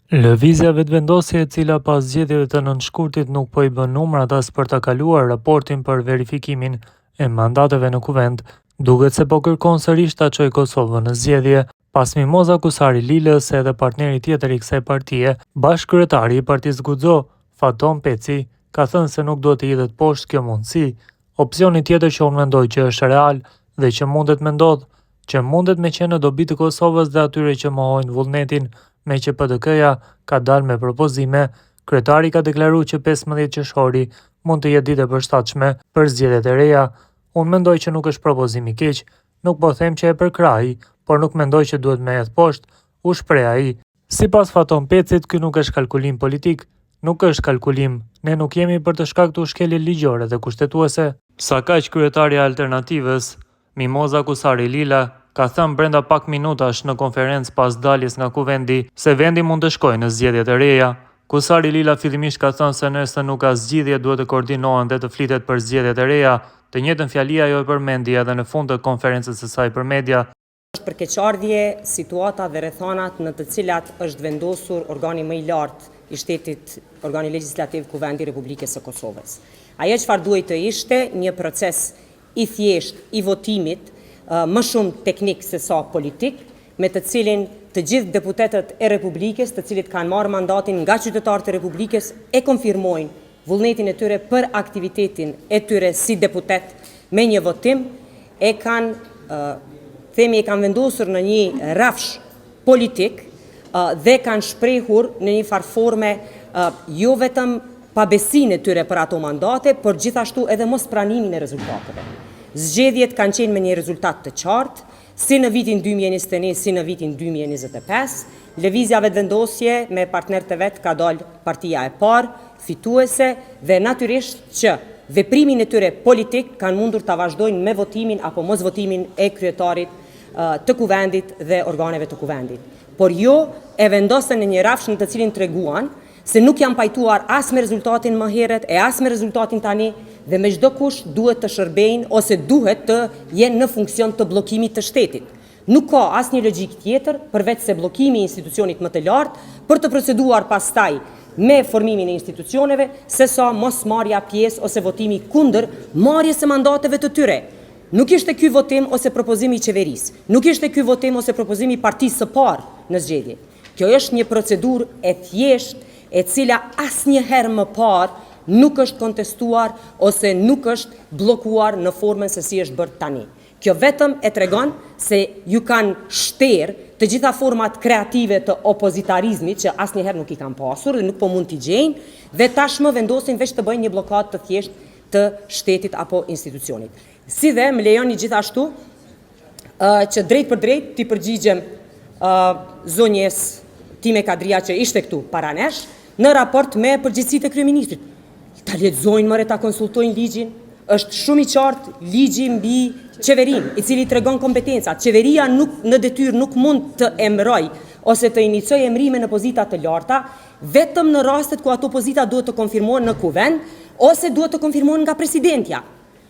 Lëvizja Vetëvendosje e cila pas zgjedhjeve të 9 shkurtit nuk po i bën numrat as për ta kaluar raportin për verifikimin e mandateve në Kuvend, duket se po kërkon sërish ta çojë Kosovën në zgjedhje. Pas Mimoza Kusari Lilës edhe partneri tjetër i kësaj partie, bashkëkryetari i Partisë Guxo, Faton Peci, ka thënë se nuk duhet të hidhet poshtë kjo mundësi. Opsioni tjetër që unë mendoj që është real dhe që mundet me ndodh, që mundet me qenë në dobi të Kosovës dhe atyre që mohojnë vullnetin me që PDK-ja ka dalë me propozime, kryetari ka deklaru që 15 qershori mund të jetë ditë e përshtatshme për zgjedhjet e reja. Unë mendoj që nuk është propozim i keq, nuk po them që e përkrahi, por nuk mendoj që duhet me hedh poshtë, u shpreh ai. Sipas Faton Pecit, ky nuk është kalkulim politik, nuk është kalkulim, ne nuk jemi për të shkaktu shkelje ligjore dhe kushtetuese. Sakaq kryetarja e Alternativës, Mimoza Kusari Lila, ka thënë brenda pak minutash në konferencë pas daljes nga Kuvendi se vendi mund të shkojë në zgjedhje të reja. Kusari Lila fillimisht ka thënë se nëse nuk ka zgjidhje duhet të koordinohen dhe të flitet për zgjedhjet e reja. Të njëjtën fjali ajo e përmendi edhe në fund të konferencës së saj për media. Është për keqardhje situata dhe rrethanat në të cilat është vendosur organi më i lartë i shtetit, organi legjislativ Kuvendi i Republikës së Kosovës. Ajo çfarë duhej të ishte një proces i thjeshtë i votimit, më shumë teknik se sa politik, me të cilin të gjithë deputetët e Republikës, të cilët kanë marrë mandatin nga qytetarët e Republikës, e konfirmojnë vullnetin e tyre për aktivitetin e tyre si deputet me një votim, e kanë, themi, e kanë vendosur në një rrafsh politik dhe kanë shprehur në një farë forme jo vetëm pabesinë e tyre për ato mandate, por gjithashtu edhe mospranimin e rezultateve. Zgjedhjet kanë qenë me një rezultat të qartë, si në vitin 2021, si në vitin 2025. Lëvizja Vetëvendosje me partnerët e vet ka dalë partia e parë, fituese dhe natyrisht që veprimin e tyre politik kanë mundur ta vazhdojnë me votimin apo mosvotimin e kryetarit të Kuvendit dhe organeve të Kuvendit. Por jo e vendosën në një rrafsh në të cilin treguan se nuk janë pajtuar as me rezultatin më herët e as me rezultatin tani dhe me çdo kusht duhet të shërbejnë ose duhet të jenë në funksion të bllokimit të shtetit. Nuk ka asnjë logjikë tjetër përveç se bllokimi i institucionit më të lartë për të proceduar pastaj me formimin e institucioneve, se sa mos marrja pjesë ose votimi kundër marrjes së mandateve të tyre. Nuk ishte ky votim ose propozim i qeverisë, nuk ishte ky votim ose propozim i partisë së parë në zgjedhje. Kjo është një procedurë e thjeshtë e cila asnjëherë më parë nuk është kontestuar ose nuk është bllokuar në formën se si është bërë tani. Kjo vetëm e tregon se ju kanë shterë të gjitha format kreative të opozitarizmit që asnjëherë nuk i kanë pasur dhe nuk po mund t'i gjejnë dhe tashmë vendosin veç të bëjnë një bllokadë të thjeshtë të shtetit apo institucionit. Si dhe më lejoni gjithashtu që drejt për drejt t'i përgjigjem zonjes time Kadria që ishte këtu para nesh, në raport me përgjegjësitë e kryeministrit. Ta lexojnë more, ta konsultojnë ligjin, është shumë i qartë ligji mbi qeverinë, i cili tregon kompetencat. Qeveria nuk në detyrë nuk mund të emërojë ose të iniciojë emërime në pozita të larta, vetëm në rastet ku ato pozita duhet të konfirmohen në kuvend ose duhet të konfirmohen nga presidentja.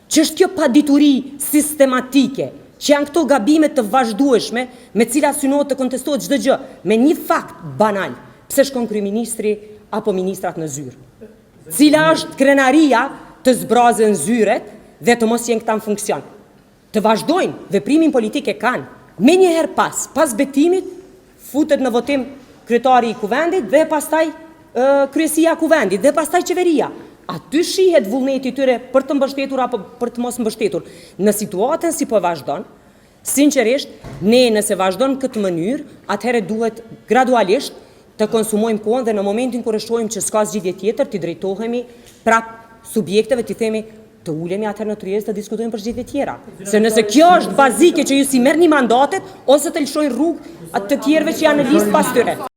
Ç'është kjo padituri sistematike? Që janë këto gabime të vazhdueshme me të cilat synohet të kontestohet çdo gjë me një fakt banal, pse shkon kryeministri apo ministrat në zyrë? Cila është krenaria të zbrazen zyret dhe të mos jenë këta në funksion? Të vazhdojnë, veprimin politik e kanë. Menjëherë pas, pas betimit, futet në votim kryetari i Kuvendit dhe pastaj kryesia e Kuvendit dhe pastaj qeveria. Aty shihet vullneti i tyre për të mbështetur apo për të mos mbështetur. Në situatën si po vazhdon, sinqerisht, ne nëse vazhdon këtë mënyrë, atëherë duhet gradualisht të konsumojmë kohën dhe në momentin kur e shohim që s'ka zgjidhje tjetër, t'i drejtohemi prap subjekteve, t'i themi të ulemi atëherë në tryezë të diskutojmë për zgjidhje tjera. Se nëse kjo është bazike që ju s'i merrni mandatet ose të lëshojnë rrugë të tjerëve që janë në listë pas tyre.